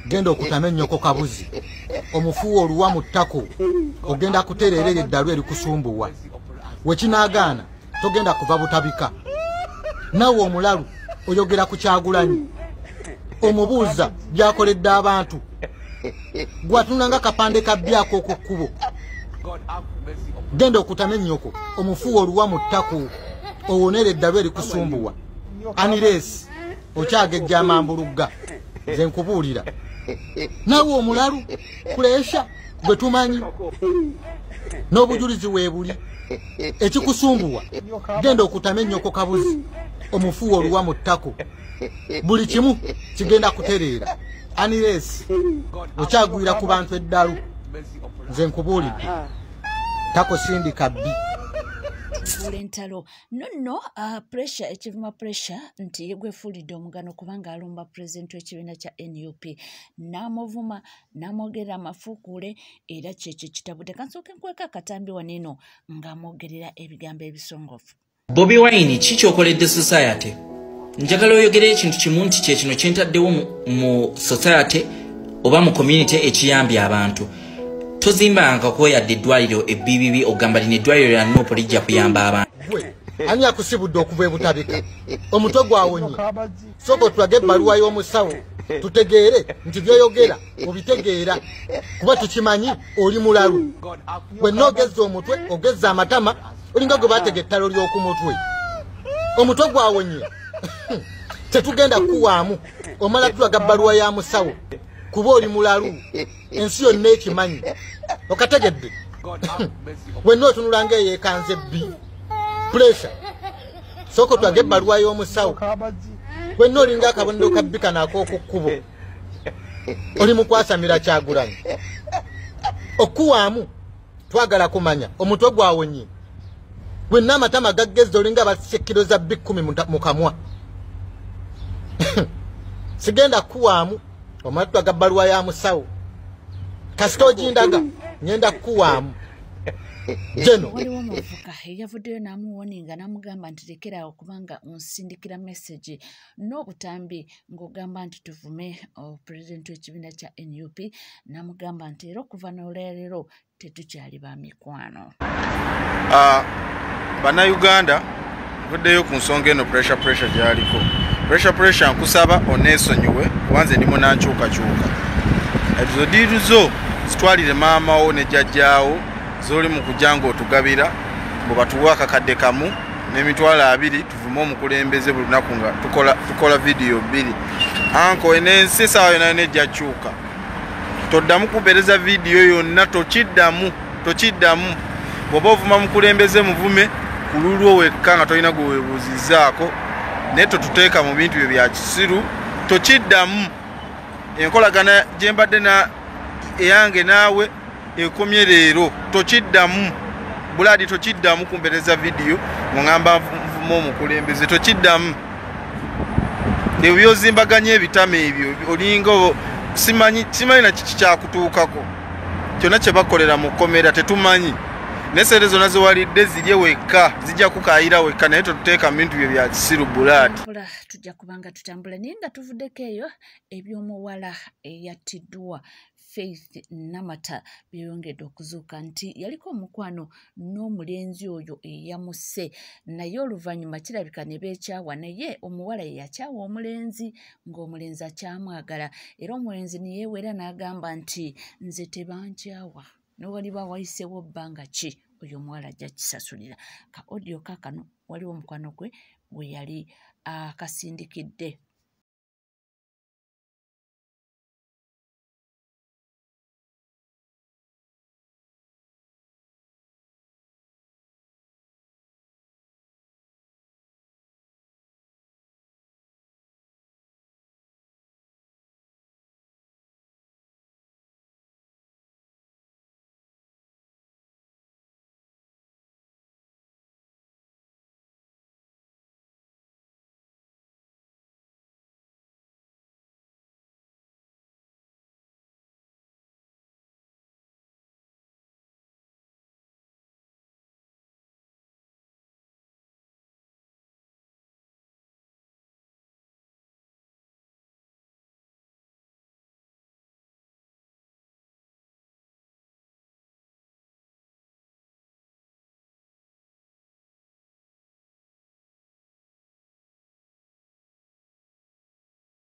Genda okutame ennyoko kabuzi, omufuwa oluwa mu ttako, ogenda kutereera eddalu erikusumbuwa. Wekinaagaana togenda kuva butabika. Naawe omulalu oyogera ku Kyagulanyi, omubuuza by'akoledde abantu. Gwatunula nga kapande ka byako ku kkubo. Genda okutame ennyoko, omufuwa oluwa mu ttako, owonere eddalu erikusumbuwa. Aniresi okyagejja amambulugga, nze nkubuulira. Naawe omulalu puresha gwe tumanyi n'obujulizi weebuli. Ekikusumbuwa genda okutame ennyoko kabuzi, omufuwa oluwa mu ttako, buli kimu kigenda kutereera. Aniresi okyagwira ku bantu eddalu, nze nkubuulidde. Tako sindika bbi. Entalo nonno pressure ekivuma pressure nti yegwefuulidde omugano kubanga alumba pulezidenti w'ekibiina kya NUP n'amuvuma n'amwogerera amafuukuule, era kyekyo kitabudde. Kansooke nkweka akatambi wano eno ng'amwogerera ebigambo ebisongovu. Bobi Wine ki kyokoledde society? Njagala oyogere ekintu kimu nti kye kino kyentaddewo mu society oba mu community ekiyambye abantu. Tozimbanga koyadde eddwaliro ebbibibi ogamba lino eddwaliro lya NUP lijja kuyamba abantu. Ani akusibudde okuva ebutabika? Omutwe gwawonye. Sooka otulage ebbaluwa y'omusawo tutegeere nti by'oyogera obitegeera, kuba tukimanyi oli mulalu. Wenna ogezza omutwe, ogezza amatama, olinga gwe baatega ettalo ly'oku mutwe. Omutwe gwawonye. Tetugenda kuwaamu, omala tulaga bbaluwa ya musawo kuba oli mulalu, ensi yonna ekimanyi. Okategedde? Wenna otunula ng'eyeekanze bbi. Pressure. Sooka otulage ebbaluwa y'omusawo. Wenna olinga akabonero ka bbi kano ak'oku kkubo. Oli mu kwasamira Kyagulanyi. Okuwaamu twagala kumanya omutwe gwawonye. Wenna amatama gagezza olinga basekiro za bbi 10 mu kamwa. Sigenda kuwaamu, omala tulaga bbaluwa ya musawo. Kasita ogindaga ngenda kuwaamu. Jeno waliwo omuvubuka eyavuddeyo n'amuwoninga n'amugamba nti lekeraawo kubanga onsindikira message n'obutambi ng'ogamba nti tuvume pulezidenti w'ekibiina kya NUP, n'amugamba nti era okuva n'olwaleero tetukyali ba mikwano. Bannayuganda nvuddeyo ku nsonga eno pressure gy'aliko. Pressure nkusaba oneesonyiwe kuba nze ndi munankyukakyuka. Ezo diiru zo zitwalire maama wo ne jjajjaawo z'oli mu kujja ng'otugabira bwe batuwa akakadde kamu n'emitwalo 2 tuvume omukulembeze buli lunaku nga tukola vidiyo 2. Anko enensi essaawa yonna yonna ejja kyuka. Toddamu kubeereza vidiyo yonna, tokiddamu. Bw'oba ovuma mukulembeze muvume ku lulwo wekka nga tolina gwe weebuuzizzaako, naye totuteeka mu bintu byo bya kisiru, tokiddamu. Enkolagana gye mbadde eyange naawe ekomye leero, tokiddamu. Buladi tokiddamu kumpereza vidiyo ng'ongamba nvuma omukulembeze, tokiddamu. Ebyo by'ozimbaganya ebitama ebyo olinga simanyi na kiki kyakutuukako. Kyonna kye bakolera mu kkomera tetumanyi. Naye ssente zonna ze walidde zirye wekka, zijja kukaayira wekka, naye totuteeka mu bintu byo bya kisiru Buladi. Tujja kubanga tutambula naye nga tuvuddeko eyo eby'omuwala eyattiddwa Faith Namata byeyongedde okuzuuka nti yaliko omukwano n'omulenzi oyo eyamuse, naye oluvannyuma kirabika ne beekyawa, naye omuwala ye yakyawa omulenzi ng'omulenzi akyamwagala, era omulenzi ne yeewera n'agamba nti nze tebankyawa newaliba wayiseewo bbanga ki oyo omuwala ajja kisasulira. Ka audio kaakano waliwo omukwano gwe gwe yali akasindikidde.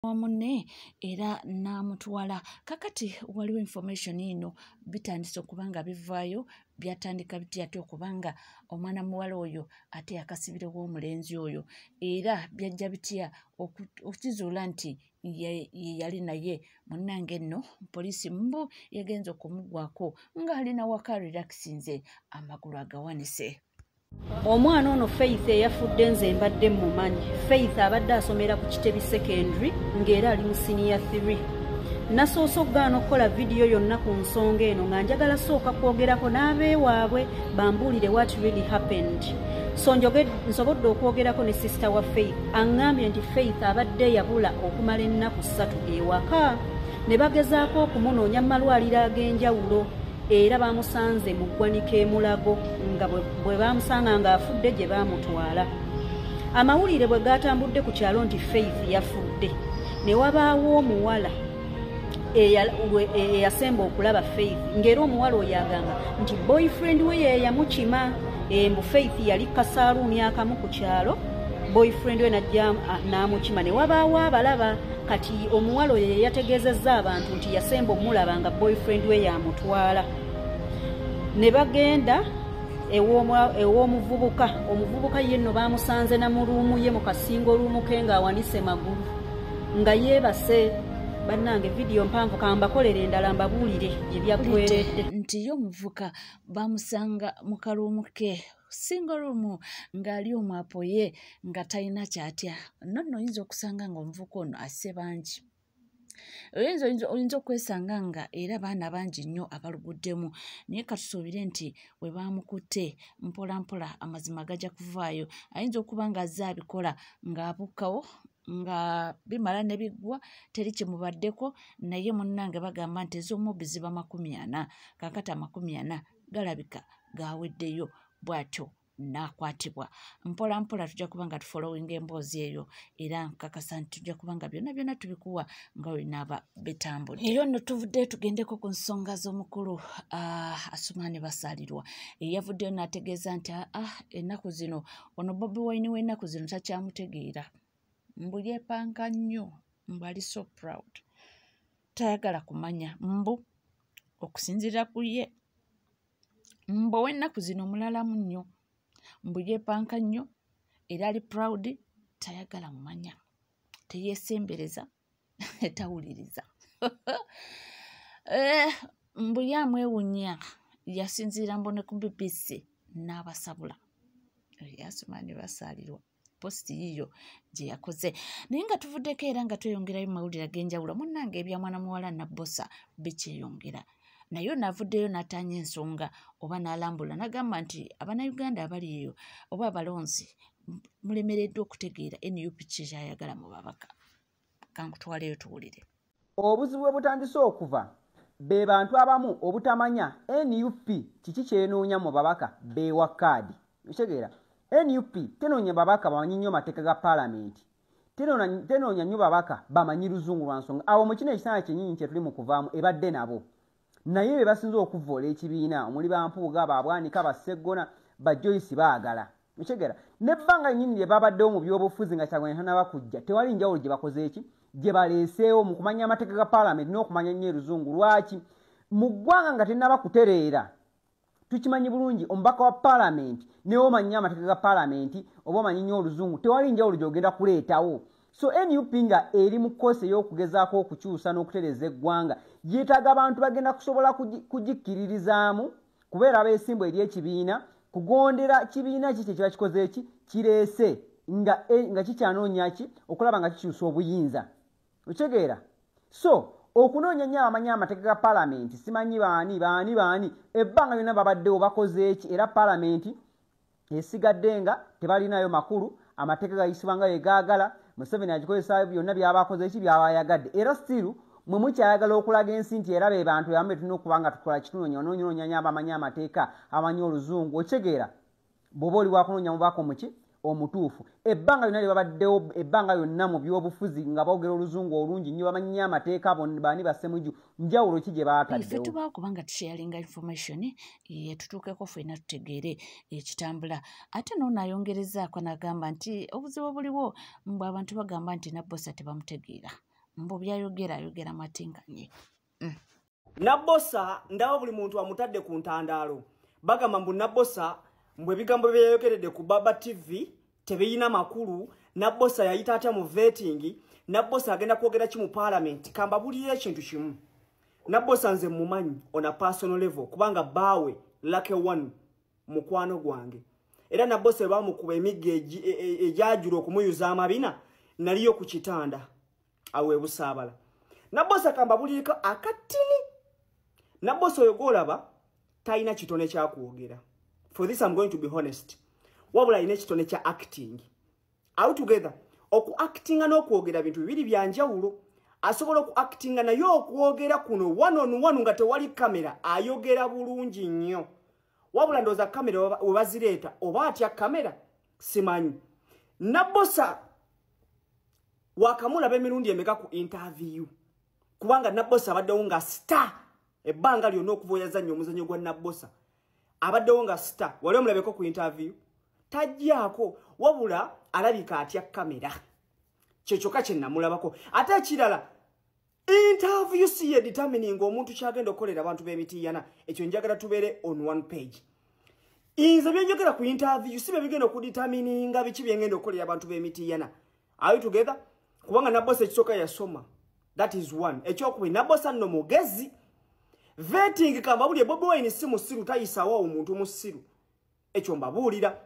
wa munne era n'amutwala. Kakati waliwo information eno bitandise okubanga bivaayo, byatandika bitya ate okubanga omwana muwala oyo ate yakasibirewo omulenzi oyo, era byajja bitya okukizuula nti ye yali naye. Munnange nno poliisi mbu yagenze okumugwako ng'alina waka relaxinze amagulu agawanise. Omwana ono Faith eyafudde nze mbadde mmumanyi. Faith abadde asomera ku Kitebi Secondary ng'era ali mu senior 3. Nasoose okugaana okukola vidiyo yonna ku nsonga eno nga njagala sooka kwogerako n'abeewaabwe bambuulire what really happened. So nsobodde okwogerako ne sister wa Faith, aŋŋambye nti Faith abadde yabula okumala ennaku 3 ewaka ne bagezaako okumunoonya mu malwaliro ag'enjawulo, era bamusanze mu ggwanika e Mulago nga bwe bamusanga ng'afudde gye baamutwala. Amawulire bwe gaatambudde ku kyalo nti Faith yafudde, ne wabaawo omuwala eyasemba okulaba Faith, ng'era omuwala oyo agamba nti boyfriend we ye yamukima. Mbu Faith yali kasaaluuni akamu ku kyalo, boyfriend we najja n'amukima ne wabaawo abalaba. Kati omuwala oyo ye yategeezezza abantu nti yasemba omulaba nga boyfriend we yamutwala. Ne bagenda ew'omuvubuka, omuvubuka ye nno baamusanze na mu ruumu ye mu kasingo ruumu ke ng'awanise magulu nga yeebase. Bannange vidiyo mpanvu, kambakolere endala mbabuulire gye byaggweredde. Nti ye omuvubuka bamusanga mu kaluumu ke single room ng'ali omwapoye nga talina kyatya. Nno nno oyinza okusanga ng'omuvubuka ono asse bangi, oyinza okwesanga nga era baana bangi nnyo abaluguddemu, naye katusuubire nti bwe baamukutte mpola mpola amazima gajja kuvaayo. Ayinza okuba ng'azze abikola ng'abukkawo nga bimala ne biggwa teri kyemubaddeko, naye munnange bagamba nti ez'omubbi ziba 40, kaakati 40 galabika gaweddeyo, bw'atyo n'akwatibwa. Mpola mpola tujja kuba nga tufollowinga emboozi eyo, era nkakasa nti tujja kuba nga byonna byonna tubikuwa nga binaaba bitambudde. Eyo nno tuvuddeyo tugendeko ku nsonga z'omukulu Asuman Basalirwa eyavuddeyo n'ategeeza nti ennaku zino ono Bobi Wine w'ennaku zino takyamutegeera, mbu yeepanka nnyo, mbu ali so proud, tayagala kumanya, mbu okusinziira ku ye mbu ow'ennaku zino mulalamu nnyo, mbu yeepanka nnyo era ali proud, tayagala mumanya, teyeesembereza, tawuliriza. Mbu ye amwewuunya, yasinziira mbu ne ku BBC n'abasabula. Asuman Basalirwa posti yiyo gye yakoze. Naye nga tuvuddeko era nga tweyongerayo mu mawulire ag'enjawulo, munnange ebya mwana muwala Nabbosa bikyeyongera. Naye n'avuddeyo n'ataanya ensonga oba n'alambula n'agamba nti Abannayuganda abali eyo oba abalonzi mulemereddwa okutegeera NUP ki ky'ayagala mu babaka. Kankutwaleyo tuwulire. Obuzibu bwe butandise okuva be bantu abamu obutamanya NUP kiki kyenoonya mu babaka beewa kaadi. Okitegeera? NUP tenoonya babaka bamanyi nnyo mateeka ga paalamenti, tenoonya nnyo babaka bamanyi luzungu lwa nsonga. Awo mu kino ekisaana kyennyini kye tuli mu kuvaamu ebadde nabo, naye be basinze okuvvoola ekibiina omuli ba Mpuuga, ba Bwanika, ba Sseggona, ba Joyce baagala. Okitegeera? N'ebbanga nnyini lye babaddewo mu byobufuzi nga Kyagulanyi tannaba kujja, tewali njawulo gye bakoze eki gye baleeseewo mu kumanya amateeka ga paalamenti n'okumanya nnyo oluzungu. Lwaki mu ggwanga nga tennaba kutereera? Tukimanyi bulungi omubaka wa paalamenti newe omanyi amateeka ga paalamenti oba omanyi nnyo oluzungu, tewali njawulo gy'ogenda kuleetawo. So NUP nga eri mu kkosi ey'okugezaako okukyusa n'okutereeza eggwanga, yeetaaga abantu bagenda kusobola kugikkiririzaamu, kubeera abeesimbu eri ekibiina, kugondera kibiina ki kye kiba kikoze eki kireese nga kikyanoonya ki okulaba nga kikyusa obuyinza. Okitegeera? So okunoonya nnyo abamanyi amateeka ga paalamenti, simanyi baani baani baani, ebbanga lyonna babaddewo bakoze eki, era paalamenti esigadde nga tebalinayo makulu, amateeka gayisibwa nga bwe gaagala, Museveni agikozesa byonna by'aba akoze eki by'aba ayagadde. Era still mwe mukyayagala okulaga ensi nti era be bantu abamu betulina okuba nga tukola kitunoonya, onoonyonoonya nnyo abamanyi amateeka, abamanyi oluzungu. Okitegeera? Bw'oba oli wakunoonya mubaka omuki omutuufu, ebbanga lyonna lye babaddewo, ebbanga lyonna mu byobufuzi nga boogera oluzungu olungi nnyo, bamanyi nnyo amateeka, baani bassemuju, njawulo ki gye Ffe baataddewo? Tubaawo kubanga tusharinga information tutuukeko ffenna tutegeere ekitambula. Ate n'ono ayongerezaako n'agamba nti obuzibu obuliwo mbu abantu bagamba nti Nabbosa tebamutegeera. Mbu byayogera ayogera matinkanye. Nabosa ndaba buli muntu amutadde ku ntandaalo. Bagamba mbu Nabosa mbwe ebigambo byeyayogeredde ku Baba TV tebiyina makulu. Nabosa yayita atya mu vetting? Nabosa agenda kwogera ki mu parliament? Kambabulire ekintu kimu. Nabosa nze mumanyi on a personal level kubanga baawe Lucky One mukwano gwange. Era Nabosa bamukuba emiggo egyajula okumuyuza amabina naliyo ku kitanda awe busaabala. Nabosa kambabulireko akatini. Nabosa oyo gw'olaba talina kitone kya kwogera. For this I'm going to be honest. Wabula alina ekitone kya acting. Are we together? Oku actinga n'okwogera bintu bibiri bya njawulo. Asobola oku actinga naye okwogera kuno one on one nga tewali kamera ayogera bulungi nnyo. Wabula ndowooza kamera we bazireeta oba atya kamera simanyi. Nabosa wakamulaba emirundi emeka ku interview, kubanga Nabosa abaddewo nga star ebbanga lyonna okuva oyazannya omuzannyo gwa Nabosa abaddewo nga star. Wali omulabeko ku interview? Tajjaako, wabula alabika atya kamera, kyekyokka kye namulabako. Ate ekirala, interview si ye determining omuntu kyagenda okukolera abantu b'emitiyana. Ekyo njagala tubeere on one page. Nze byenjogera ku interview si bye bigenda okudetermininga biki byengenda okukolera abantu b'emitiyana. Are we together? Kubanga Nabosa ekisooka yasoma, that is one. Ekyokubiri, Nabosa nno mugezi. Vetting kambabulire, Bobi Wine si musiru, tayisawo omuntu musiru, ekyo mbabuulira.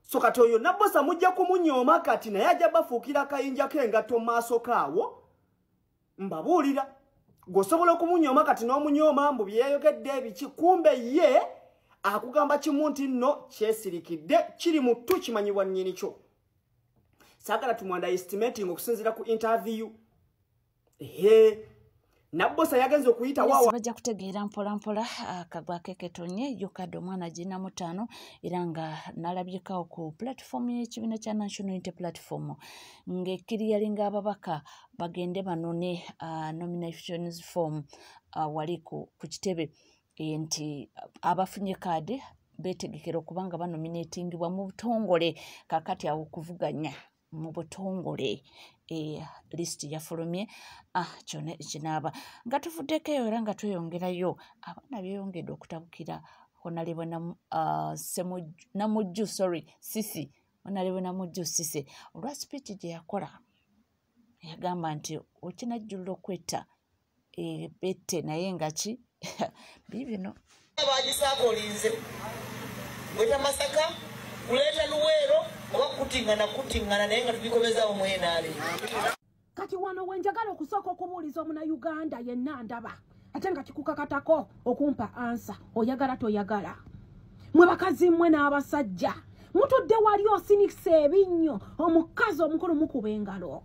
So kati oyo Nabosa mujja kumunyooma kati naye ajja bafuukira akayinja k'engatto mu maaso kaawo. Mbabuulira, gw'osobola okumunyooma kati n'omunyooma mbu byeyayogedde ebiki, kumbe ye akugamba kimu nti nno kyesirikidde kiri mutu kimanyibwa nnyini kyo. Saagala tumwanda estimating okusinziira ku interview. Ehe, Nabosa yagenze okuyita wawa. Bajja kutegeera mpola mpola akagwa keketonye yokadde omwana gina 5 era nga nalabyekawo ku platform y'ekibiina kya National Unity Platform ng'ekkiriyalinga ababaka bagende banone nominations form wali ku kitebe nti abafunye kaadi beetegekera okubanga banominatingibwa mu butongole. Kakati awo okuvuganya mu butongole list yafulumye. Kyonna ekinaaba nga tuvuddeko eyo era nga tweyongerayo, abaana beeyongedde okutabukira Honorable Namujju, sorry, Sisi, Honorable Namujju Sisi olwa speech gye yakola. Yagamba nti okinajjulula okwetta bette naye nga ki biibino. Bagisaako olinze weta Masaka kuleeta Luweero oba kutingana kutingana naye nga tubikomezaawo mu NRM. Kati wano wenjagala okusooka okubuuliza omunnayuganda yenna ndaba ate nga kikukakatako okumpa answer, oyagala toyagala. Mwe bakazi mmwe n'abasajja mutudde wali osinikisa ebinnyo, omukazi omukulu mukuba engalo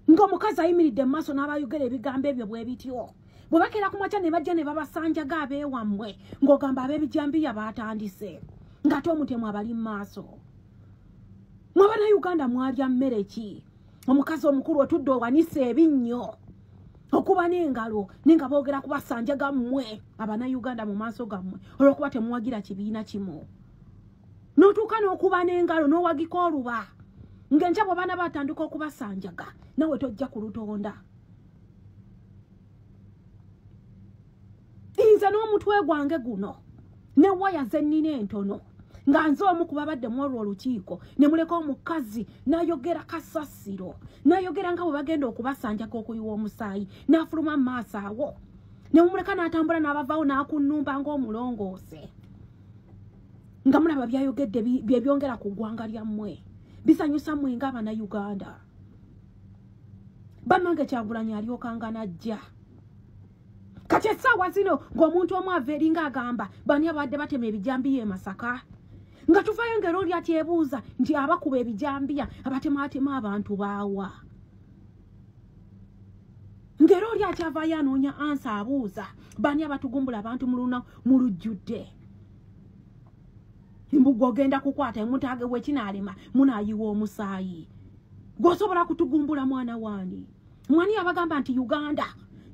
ng'omukazi ayimiridde mu maaso n'abayogera ebigambo ebyo bwe bityo. Bwe bakeera ku makya ne bajja ne babasanjaga abeewammwe ng'ogamba ab'ebijambiya baatandise ng'ate omutemu abali mu maaso. Mwe Bannayuganda mwalya mmere ki? Omukazi omukulu otudde owanise ebinnyo okuba n'engalo naye nga boogera kubasanjaga mmwe Abannayuganda mu maaso gammwe olw'okuba temuwagira kibiina kimu. N'otuuka n'okuba n'engalo n'owagika oluba ng'enkya bwe baana batandika okubasanjaga nawe tojja kulutonda. Nze n'omutwe gwange guno ne waya ze nnina entono nga nze omu ku babadde mu olwo olukiiko ne muleka omukazi n'ayogera kasasiro, n'ayogera nga bwe bagenda okubasanjaga okuyiwa omusaayi, n'afuluma mu maaso awo ne mumuleka n'atambula n'abavaawo n'akunnumba ng'omulongoose. Nga mulaba byayogedde bye byongera ku ggwanga lyammwe, bisanyusa mmwe ng'Abannayuganda. Bannange Kyagulanyi alyokanga n'ajja. Kati essaawa zino ng'omuntu omu ava eri ng'agamba bani abadde batema ebijambiya e Masaka, nga tuvaayo ng'era oli atyebuuza nti abakuba ebijambiya abatemaatema abantu baawa, ng'era oli akyavaayo anoonya ansa abuuza bani abatugumbula abantu mu lujjudde. Mbuga ogenda kukwata emutage bwekinaalema munaayiwa omusaayi. Gw'osobola kutugumbula mwana waani? Mwani abagamba nti Uganda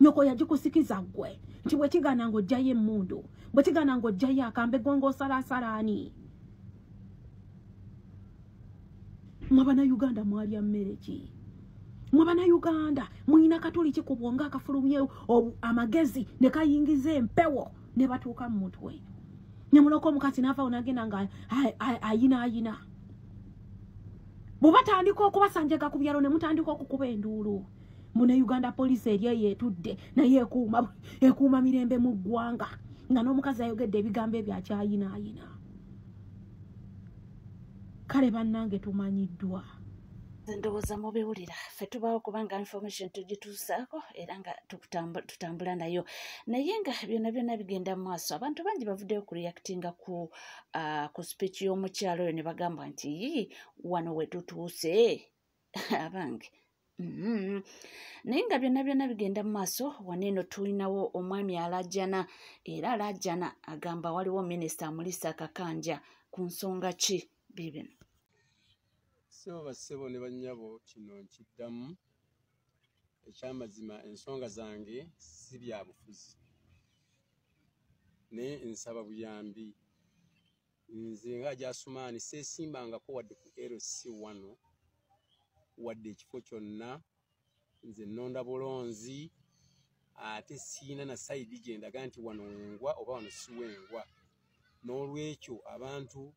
nyoko yagikusikiza ggwe nti bwe kigaana ng'oggyayo emmundu, bwe kigaana ng'oggyayo akambe gwe ng'osalasalaani. Mwe Bannayuganda mwalya mmere ki? Mwe bannayuganda mulina katuli ki ku bwongo akafulumye amagezi ne kayingiza empewo ne batuuka mu mutwe? Ne muloko omukazi n'avaawo n'agenda nga ayinaayina. Bwe batandika okubasanjaga ku byalo ne mutandika okukuba enduulu. Mune Uganda police eri eyo etudde naye ekuuma mirembe mu ggwanga, nga n'omukazi ayogedde ebigambo ebyo akyayinaayina. Kale bannange tumanyiddwa. Ndowooza mubiwulira, ffe tubaawo kubanga information tugituusaako era nga tutambula nayo, naye nga byonna byonna bigenda mu maaso. Abantu bangi bavuddeyo kureactinga ku speech y'omukyalo oyo ne bagamba nti yii, wano we tutuuse abange. Naye nga byonna byonna bigenda mu maaso, wano eno tulinawo omwami alajjana, era alajjana agamba waliwo minisita amulisa akakanja ku nsonga ki bibino. Ssebo bassebo ne bannyabo, kino nkiddamu ekyamazima, ensonga zange si bya bufuzi, naye nsaba buyambi. Nze nga Jasumaani seesimbangako wadde ku LC wano wadde ekifo kyonna. Nze nnonda bulonzi, ate siina na sayidi gye ndaga nti wano wengwa oba wano si wengwa. N'olwekyo abantu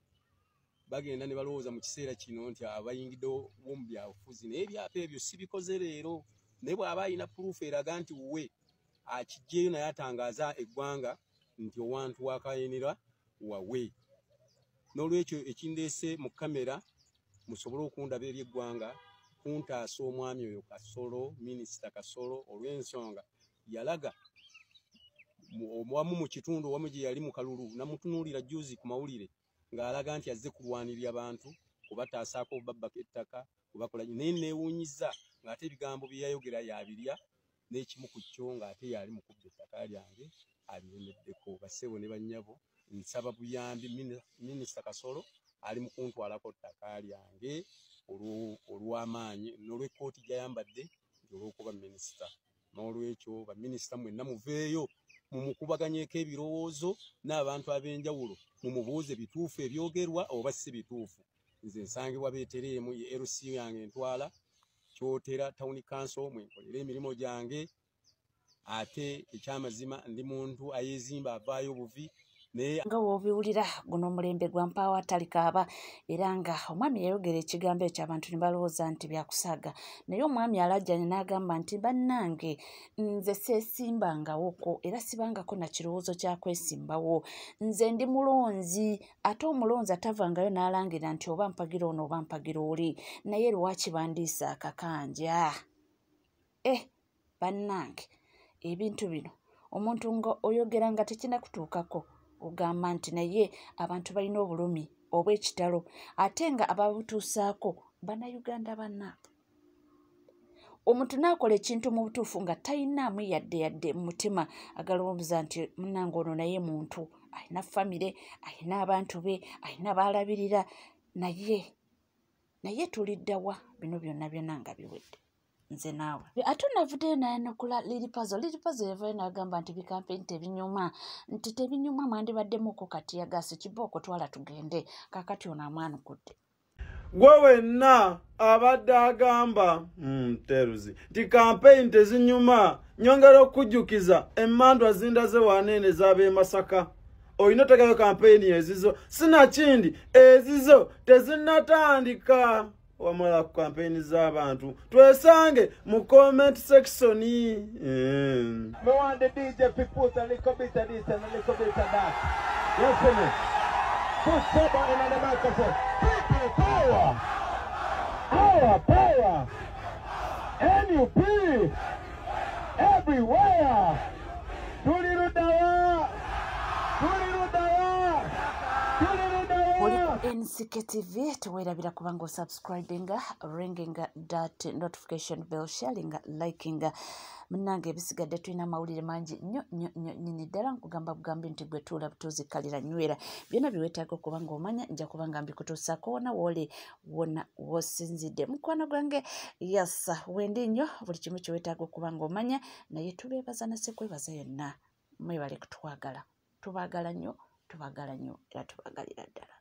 bagenda ne balowooza mu kiseera kino nti abayingiddewo mu byabufuzi, naye ebyapa ebyo sibikoze leero. Naye bw'aba alina puruufu eraga nti we akiggyeyo naye atangaaza eggwanga nti owantu wakayenera wawe. N'olwekyo ekindeese mu kamera musobole okundaba eri eggwanga, kuntaasa omwami oyo Kasolo, minisita Kasolo, olw'ensonga yalaga wamu mu kitundu owamu gye yali mu kalulu, namutunuulira jjuuzi ku mawulire ng'alaga nti azze kulwanirira abantu, kubataasaako babbako ettaka, kubakola. Naye neewuunyiza ng'ate ebigambo bye yayogera yabirya, n'ekimu ku kyo ng'ate yali mu kubba ettaka lyange abiremeddeko. Bassebo ne bannyabo, nsaba buyambi. Minisita Kasolo ali mu kuntwalako ttaka lyange olw'amaanyi n'olw'ekkooti gy'ayambadde nti olw'okuba minisita. N'olwekyo baminisita mwenna muveeyo mumukubaganyeeko ebirowoozo n'abantu ab'enjawulo, mumubuuze bituufu ebyogerwa oba si bituufu. Nze nsangibwa Beetereemu, ye LC yange ntwala Kyotera Town Council, mwenkolera emirimu gyange. Ate ekyamazima ndi muntu ayeezimba, avaayo buvi. Nga w'obiwulira, guno omulembe gwa mpaawo atalikaaba, era nga omwami yayogera ekigambo ekyo abantu ne balowooza nti byakusaaga, naye omwami alajjanye n'agamba nti bannange nze seesimbangawoko era sibangako na kirowoozo kya kwesimbawo, nze ndi mulonzi, ate omulonzi atavangayo n'alangira nti oba mpagira ono oba mpagira oli, naye lwaki bandiisa akakanja? Bannange ebintu bino omuntu nga oyogera nga tekinakutuukako ogamba nti naye abantu balina obulumi obw'ekitalo, ate nga ababutuusaako bannayuganda bannaabwe. Omuntu n'akola ekintu mu butuufu nga talinaamu yadde yadde mu mutima agalowooza nti munnange ono naye muntu, alina famire, alina abantu be, alina b'alabirira, naye tuliddawa bino byonna byonna nga biwedde. Nze naawe. Ate navuddeyo n'ayanukula Lil Pazo. Lil Pazo yavaayo n'agamba nti bikampeyini tebinyuma, nti tebinyuma, mwandibaddemuko kati yagaasi kibooko twala tugende. Kaakati ono amwanukudde. Gwe wenna abadde agamba teruzi nti kampeyini tezinyuma, nyongera okujjukiza emmandwa zindaze waneene z'ab'e Masaka. Olina oteekayo kampeyini ezizo, sinakindi ezizo tezinnatandika. Wamala ku kampeyini z'abantu, twesange mu comment section. Me want the DJ to put a little bit of this and a little bit of that. You see me? Put somebody in the microphone. People power! Our power! NUP! Everywhere! Tulirudawa! Tulirudawa! Tulirudawa! NCK TV, teweerabira kubanga osubscribinga, ringinga that notification bell, sharinga, likinga. Munnange ebisigadde tulina amawulire mangi nnyo nnyo nnyo nnyini ddala. Nkugamba bugambi nti gwe tuula butuuzi kalira nywera, byonna bye weetaaga okuba ng'omanya nja kuba nga mbikutuusaako wona wooli wonna w'osinzidde. Mukwano gwange yasa wendi nnyo buli kimu kye weetaaga okuba ng'omanya, naye tubeebaza na sikwebaza yonna. Mwebale kutwagala, tubaagala nnyo, tubaagala nnyo era tubaagalira ddala.